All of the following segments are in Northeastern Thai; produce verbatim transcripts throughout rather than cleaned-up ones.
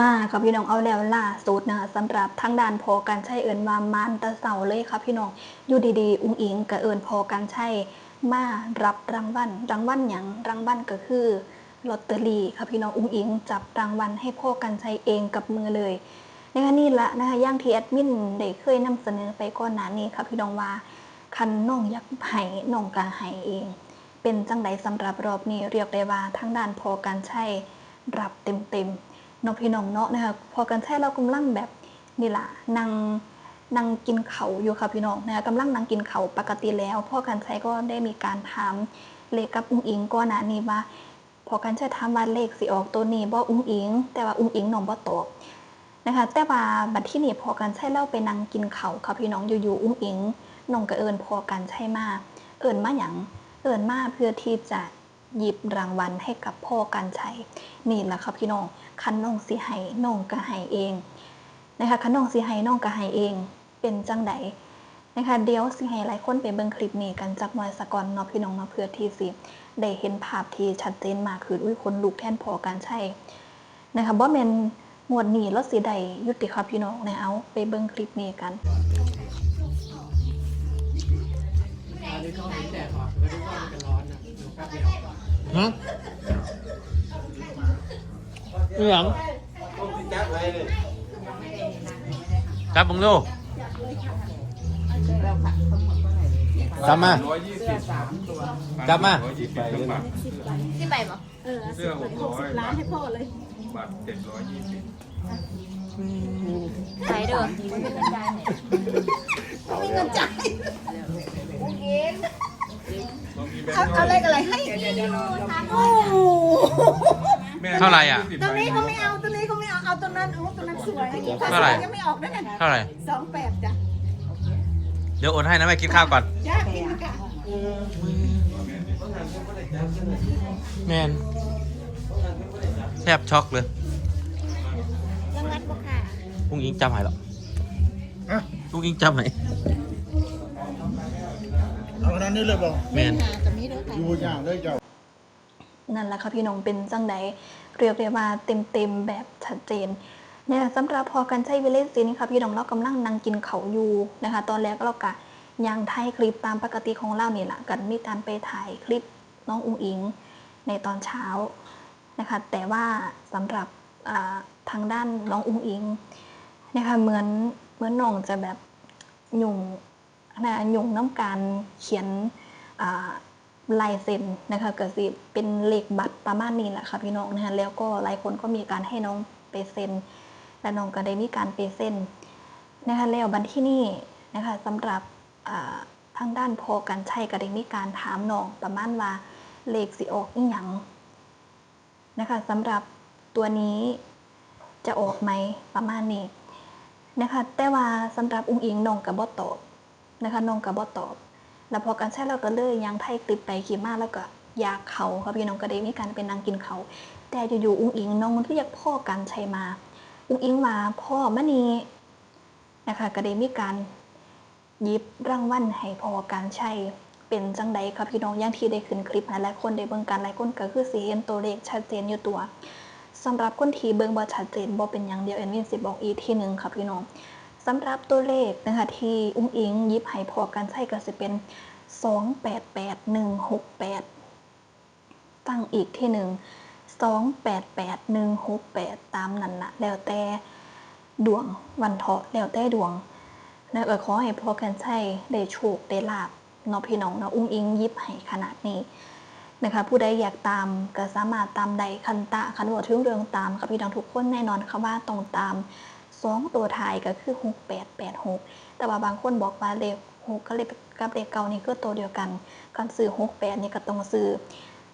มาค่ะพี่น้อง เอาแล้วล่าสุดนะคะ สำหรับทางด้านพ่อกรรชัย เอิ้นว่ามานแต่เช้าเลยค่ะพี่น้อง อยู่ดีๆ อุ๋งอิ๋งก็เอิ้นพ่อกรรชัยมารับรางวัล รางวัลหยัง รางวัลก็คือลอตเตอรี่ค่ะพี่น้อง อุ๋งอิ๋งจับรางวัลให้พ่อกรรชัยเองกับมือเลยนะคะ นี่ละนะคะ อย่างที่แอดมินได้เคยนำเสนอไปก่อนหน้านี้ค่ะพี่น้องว่า คันน้องอยากให้น้องก็ให้เอง เป็นจั่งใดสำหรับรอบนี้ เรียกได้ว่าทางด้านพ่อกรรชัยรับเต็มๆ เนาะพี่น้องเนาะนะคะ พ่อกรรชัยลาวกำลังแบบนี่ล่ะ นั่ง นั่งกินข้าวอยู่ค่ะพี่น้องนะคะ กำลังนั่งกินข้าว ปกติแล้วพ่อกรรชัยก็ได้มีการถามเลขกับอุ๋งอิ๋งก่อนหน้านี้ว่า พ่อกรรชัยถามว่าเลขสิออกตัวนี้บ่อุ๋งอิ๋ง แต่ว่าอุ๋งอิ๋งน้องบ่ตอบนะคะ แต่ว่าบัดทีนี้พ่อกรรชัยลาวไปนั่งกินข้าวค่ะพี่น้อง อยู่ๆ อุ๋งอิ๋งน้องก็เอิ้นพ่อกรรชัยมา เอิ้นมาหยัง เอิ้นมาเพื่อที่จะหยิบรางวัลให้กับพ่อกรรชัย นี่ล่ะค่ะพี่น้อง คันน้องสิให้น้องก็ให้เองนะคะ คันน้องสิให้น้องก็ให้เอง เป็นจั่งใดนะคะ เดี๋ยวสิให้หลายคนไปเบิ่งคลิปนี้กันจักหน่อยซะก่อนเนาะพี่น้องเนาะ เพื่อที่สิได้เห็นภาพที่ชัดเจนมากขึ้น อุ๊ย ขนลุกแทนพ่อกรรชัยนะคะ บ่แม่นงวดนี้ลาวสิได้อยู่ติคะพี่น้องนะ เอาไปเบิ่งคลิปนี้กัน ฮะ อีหยัง จับมึงดู จับมา ร้อยยี่สิบ จับมา ร้อยยี่สิบจังหวัด สิบใบบ่ เสื้อหกร้อย ล้านให้พ่อเลย บัตรเจ็ดร้อยยี่สิบ ใส่เด้อ ไม่มีเงินจ่าย เรามีแบง เอา ค์ เอาเลขอะไรให้ แม่ เท่าไหร่อ่ะ ตัวนี้เขาไม่เอา ตัวนี้เขาไม่เอา เอาตัวนั้น เอาตัวนั้นสวย เท่าไหร่ ยังไม่ออกด้วยกัน เท่าไหร่ สองแปดจ้ะ เดี๋ยวโอนให้นะแม่ กินข้าวก่อน จ้ากินค่ะ แม่นแทบช็อกเลย ยังงัดบ่ค่ะ อุ๋งอิ๋งจับให้หรอ ฮะ อุ๋งอิ๋งจับให้ เอาขนาดนี้เลยบอก แม่น อยู่อย่างเลยเจ้า นั่นล่ะค่ะพี่น้อง เป็นจั่งใด เรียกได้ว่าเต็มๆแบบชัดเจนนะคะ สำหรับพ่อกรรชัย วิไลศิลป์ค่ะพี่น้อง ลาวกำลังนั่งกินข้าวอยู่นะคะ ตอนแรกลาวก็ย่างถ่ายคลิปตามปกติของลาวนี่ล่ะ ก็มีการไปถ่ายคลิปน้องอุ๋งอิ๋งในตอนเช้านะคะ แต่ว่าสำหรับอ่าทางด้านน้องอุ๋งอิ๋งนะคะ เหมือนเหมือนน้องจะแบบยุ่ง นะ ยุ่งนำการเขียนอ่าลายเซ็นนะคะ ก็สิเป็นเลขบัตรประมาณนี้แหละค่ะพี่น้องนะคะ แล้วก็หลายคนก็มีการให้น้องไปเซ็น และน้องก็ได้มีการไปเซ็นนะคะ แล้วบัดทีนี้นะคะ สำหรับอ่าทางด้านพ่อกรรชัยก็ได้มีการถามน้องประมาณว่าเลขสิออกอีหยัง นะคะ สำหรับตัวนี้จะออกไหม ประมาณนี้นะคะ แต่ว่าสำหรับอุ๋งอิ๋งน้องก็บ่ตอบนะคะ น้องก็บ่ตอบ แล้วพ่อกรรชัยลาวก็เลยย่างถ่ายคลิปไปคลิปมา แล้วก็อยากข้าวค่ะพี่น้อง ก็ได้มีการไปนั่งกินข้าว แต่อยู่ๆอุ๋งอิ๋งน้องเรียกพ่อกรรชัยมา อุ๋งอิ๋งว่า พ่อมานี่นะคะ ก็ได้มีการ หยิบรางวัลให้พ่อกรรชัย เป็นจั่งใดคะพี่น้อง อย่างที่ได้ขึ้นคลิปให้หลายคนได้เบิ่งกัน หลายคนก็คือสิเห็นตัวเลขชัดเจนอยู่ตัว สำหรับคนที่เบิ่งบ่ชัดเจน บ่เป็นหยัง เดี๋ยวแอดมินสิบอกอีกทีหนึ่งค่ะพี่น้อง สำหรับตัวเลขนะคะ ที่อุ๋งอิ๋งหยิบให้พ่อกรรชัยก็สิเป็น สองแปดแปด หนึ่งหกแปด ฟังอีกทีหนึ่ง สองแปดแปด หนึ่งหกแปด ตามนั่นละ แล้วแต่ดวง วันเถาะ แล้วแต่ดวงนะ ก็ขอให้พ่อกรรชัยได้โชคได้ลาภเนาะพี่น้องเนาะ อุ๋งอิ๋งหยิบให้ขนาดนี้นะคะ ผู้ใดอยากตามก็สามารถตามได้ คันตะ คันเว้าถึงเรื่องตามค่ะพี่น้อง ทุกคนแน่นอนค่ะว่าต้องตาม สองตัวท้ายก็คือ หกแปดแปดหก แต่ว่าบางคนบอกว่าเลข หก กับเลข กับเลข เก้า นี่คือตัวเดียวกัน คันซื้อ หกแปด นี่ก็ต้องซื้อ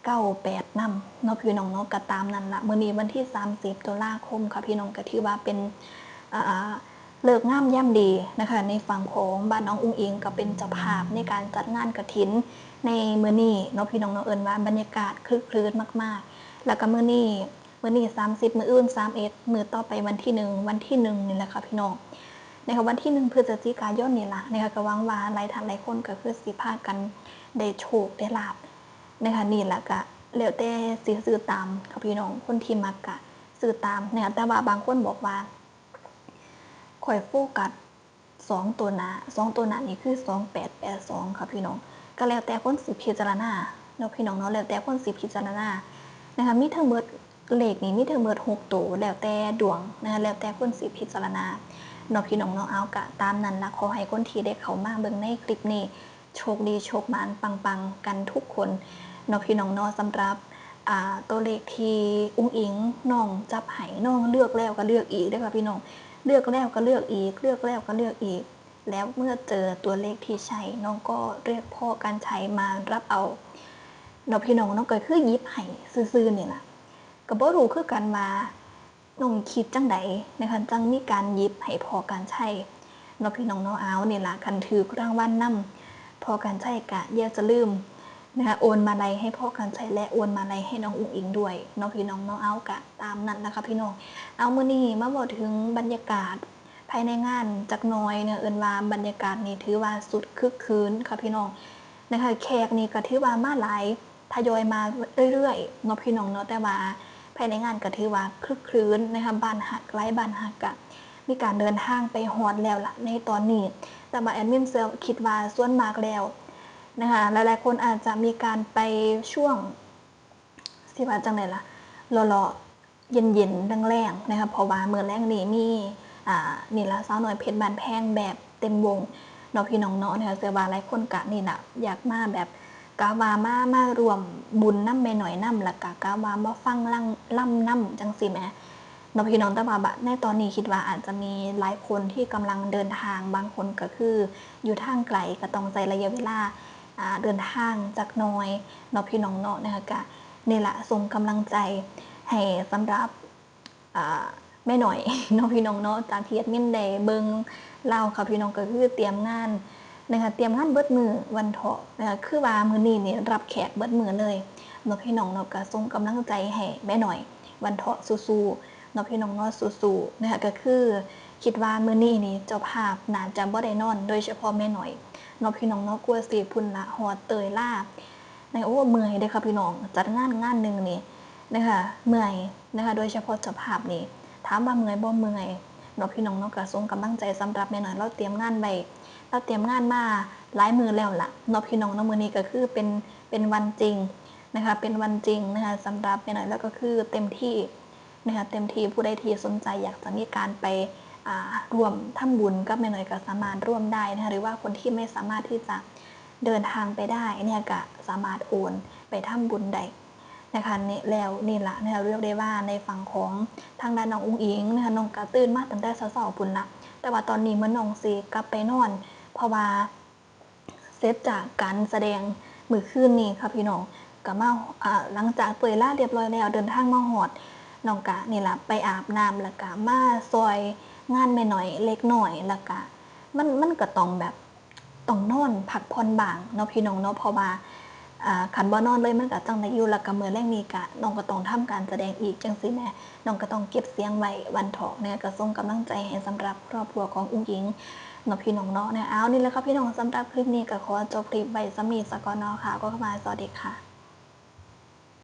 เก้าแปด นำเนาะพี่น้องเนาะ ก็ตามนั่นละ มื้อนี้วันที่ สามสิบ ตุลาคมค่ะพี่น้อง ก็ถือว่าเป็น อ่า ฤกษ์งามยามดีนะคะ ในฝั่งของบ้านน้องอุ๋งอิ๋งก็เป็นเจ้าภาพในการจัดงานกฐินในมื้อนี้เนาะพี่น้องเนาะ เอิ้นว่าบรรยากาศคลึกครื้นมากๆ แล้วก็มื้อนี้ มื้อนี้ สามสิบ มื้ออื่น สามเอ็ด มื้อต่อไปวันที่หนึ่ง วันที่หนึ่ง นี่แหละค่ะพี่น้อง นะคะ วันที่หนึ่ง พฤศจิกายนนี่ล่ะนะคะ ก็หวังว่าหลายท่านหลายคนก็คือสิพากันได้โชคได้ลาภนะคะ นี่ล่ะก็แล้วแต่สิซื้อตามค่ะพี่น้อง คนที่มักก็ ซื้อตามนะคะ แต่ว่าบางคนบอกว่า ข่อยโฟกัสสองตัวหน้า สองตัวหน้านี่คือ สองแปดแปดสอง ค่ะพี่น้อง ก็แล้วแต่คนสิพิจารณาเนาะพี่น้องเนาะ แล้วแต่คนสิพิจารณานะคะ มีทั้งเบิด เลขนี่มีทั้งเบิดหกตัว แล้วแต่ดวงนะคะ แล้วแต่คนสิพิจารณาเนาะพี่น้องเนาะ เอากะตามนั้นละ ขอให้คนที่ได้เข้ามาเบิ่งในคลิปนี้ โชคดีโชคหมานปังๆ กันทุกคนเนาะพี่น้องเนาะ สำหรับ อ่า ตัวเลขที่อุ๋งอิ๋งน้องจับให้ น้องเลือกแล้วก็เลือกอีกเด้อค่ะพี่น้อง เลือกแล้วก็เลือกอีก เลือกแล้วก็เลือกอีก แล้วเมื่อเจอตัวเลขที่ใช่ น้องก็เรียกพ่อกรรชัยมารับเอาเนาะพี่น้องเนาะ ก็คือหยิบให้ซื่อๆนี่ล่ะ ก็บ่รู้คือกันว่าน้องคิดจั่งใดนะคะ จั่งมีการหยิบให้พ่อกรรชัยเนาะพี่น้องเนาะ เอานี่ล่ะ คันถืกรางวัลนำพ่อกรรชัยกะอย่าจะลืมนะคะ โอนมาลัยให้พ่อกรรชัย และโอนมาลัยให้น้องอุ๋งอิ๋งด้วยเนาะพี่น้องเนาะ เอากะตามนั้นล่ะค่ะพี่น้อง เอามื้อนี้มาเว้าถึงบรรยากาศภายในงานจักหน่อยเนาะ เอิ้นว่าบรรยากาศนี่ถือว่าสุดคึกคืนค่ะพี่น้องนะคะ แขกนี่ก็ถือว่ามาหลาย ทยอยมาเรื่อยๆเนาะพี่น้องเนาะ แต่ว่าภายในงานก็ถือว่าคลึกครื้นนะคะ บ้านฮัก หลายบ้านฮักกะมีการเดินทางไปฮอดแล้วล่ะในตอนนี้ แต่ว่าแอดมินเชื่อ คิดว่าส่วนมากแล้วนะคะ หลายๆคนอาจจะมีการไปช่วง สิว่าจั่งใดล่ะ เลาะๆ เย็นๆ แลงๆ นะคะ เพราะว่ามื้อแลงนี่มี อ่า นี่ล่ะ สาวน้อยเพชรบ้านแพงแบบเต็มวงเนาะพี่น้องเนาะ นะคะ เชื่อว่าหลายคนกะนี่ล่ะ อยากมาแบบ กะว่ามา มาร่วมบุญนำแม่น้อยนำ แล้วกะ กะว่ามาฟังลำ ลำนำจั่งซี้แหมเนาะพี่น้อง แต่ว่าบะ ในตอนนี้คิดว่าอาจจะมีหลายคนที่กำลังเดินทาง บางคนก็คืออยู่ทางไกล ก็ต้องใช้ระยะเวลา อ่า เดินทางจักหน่อยเนาะพี่น้องเนาะ นะคะ กะนี่ล่ะ ส่งกำลังใจให้สำหรับ อ่า แม่น้อยเนาะพี่น้องเนาะ จากที่แอดมินได้เบิ่งลาวค่ะพี่น้อง ก็คือเตรียมงานนะคะ เตรียมงานเบิดมื้อวันเถาะนะคะ คือว่ามื้อนี้นี่รับแขกเบิดมื้อเลยเนาะพี่น้องเนาะ ก็ส่งกำลังใจให้แม่น้อยวันเถาะสู้ๆเนาะพี่น้องเนาะ สู้ๆนะคะ ก็คือคิดว่ามื้อนี้นี่เจ้าภาพน่าจะบ่ได้นอน โดยเฉพาะแม่น้อยเนาะพี่น้องเนาะ กว่าสิพุ้นละฮอดเตยล่า นะคะ โอ้ เมื่อยเด้อค่ะพี่น้อง จัดงานงานหนึ่งนี่นะคะ เมื่อยนะคะ โดยเฉพาะเจ้าภาพนี่ ถามว่าเมื่อยบ่ เมื่อยเนาะพี่น้องเนาะ ก็ส่งกำลังใจสำหรับแม่น้อย ลาวเตรียมงานไว้ ลาวเตรียมงานมาหลายมื้อแล้วล่ะเนาะพี่น้องเนาะ มื้อนี้ก็คือเป็น เป็นวันจริงนะคะ เป็นวันจริงนะคะ สำหรับแม่น้อยลาวก็คือเต็มที่นะคะ เต็มที่ ผู้ใดที่สนใจอยากจะมีการไป อ่า ร่วมทำบุญกับแม่น้อยก็สามารถร่วมได้นะคะ หรือว่าคนที่ไม่สามารถที่จะเดินทางไปได้เนี่ยก็สามารถโอนไปทำบุญได้นะคะ นี่ แล้วนี่ล่ะนะคะ เรียกได้ว่าในฝั่งของทางด้านน้องอุ๋งอิ๋งนะคะ น้องก็ตื่นมาตั้งแต่เช้าๆพุ้นละ แต่ว่าตอนนี้เหมือนน้องสิกลับไปนอน เพราะว่าเสร็จจากการแสดงมื้อคืนนี้ค่ะพี่น้อง ก็มา อ่า หลังจากเตยล่าเรียบร้อยแล้ว เดินทางมาฮอด น้องก็นี่ล่ะ ไปอาบน้ำ แล้วก็มาซอยงานแม่น้อยเล็กน้อย แล้วก็มัน มันก็ต้องแบบ ต้องนอนพักผ่อนบ้างเนาะพี่น้องเนาะ เพราะว่า อ่า คันบ่นอนเลยมันก็จั่งใดอยู่ แล้วก็มื้อแลงนี้ก็ น้องก็ต้องทำการแสดงอีกจั่งซี้แหม น้องก็ต้องเก็บเสียงไว้วันเถาะนะคะ ก็ส่งกำลังใจให้สำหรับครอบครัวของอุ๋งอิ๋งเนาะพี่น้องเนาะ นะคะ เอา นี่แหละค่ะพี่น้อง สำหรับคลิปนี้ก็ขอจบคลิปไว้ส่ำนี้ซะก่อนเนาะค่ะ ก็เข้ามา สวัสดีค่ะ